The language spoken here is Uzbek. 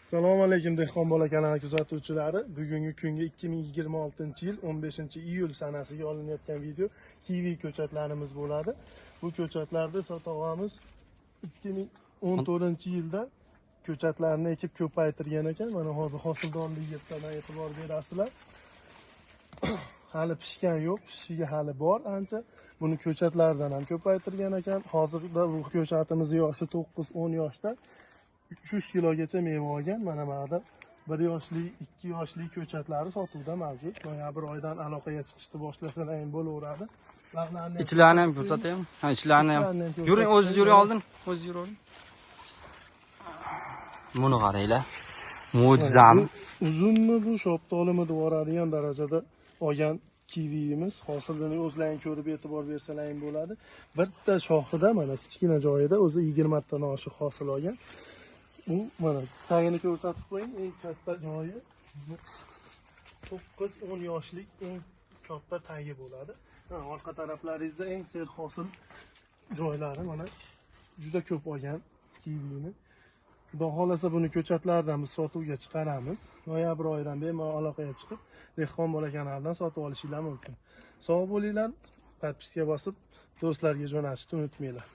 Assalomu alaykum Dehqon bola kanali kuzatuvchilari. Bugungi kunga 2026-yil 15-iyul sanasiga olinayotgan video kivi ko'chatlarimiz bo'ladi. Bu ko'chatlarni sotog'amiz 2014-yilda ko'chatlarni ekib ko'paytirgan ekan. Mana hozir hosildorligiga bittadan e'tibor berasizlar. Hali pishgan yo'q, pishishiga hali bor ancha. Buni ko'chatlardan ham ko'paytirgan ekan. Hozirda bu ko'chatimiz yoshi 9-10 yoshda. 300 kilogacha meva olgan. Mana bu yerda 1 yoshli, 2 yoshli ko'chatlari sotuvda mavjud. Noyabr oyidan aloqaga chiqishni boshlasalar ham bo'laveradi. Lablarini İçlerini ham ko'rsataymi? Ha, ichlarni ham. İçlarini ham Yuring, o'zingiz yuring ko'rsataymi? Oldin. O'zingiz yuring. Buni qaranglar. Mo'jizami? Bu uzummi, bu shoptolimi deb yuboradigan darajada olgan kiviyimiz. Hosilini o'zlaring ko'rib e'tibor bersalar ham bo'ladi. Bitta shoxida, mana kichkina joyida o'zi 20 tadan oshiq hosil olgan. Bu mana tagini ko'rsatib qo'ying, eng katta joyi 9-10 yoshlik eng katta tagi bo'ladi. Ha, orqa taraflaringizda eng serhosil joylari mana juda ko'p olgan kivini. Xudo xohlasa buni ko'chatlardan biz sotuvga chiqaramiz. Noyabr oyidan bemalol aloqaga chiqib, Dehqon bola kanalidan sotib olishinglar mumkin. Sog' bo'linglar, подписка bosib, do'stlarga jo'natishni unutmanglar.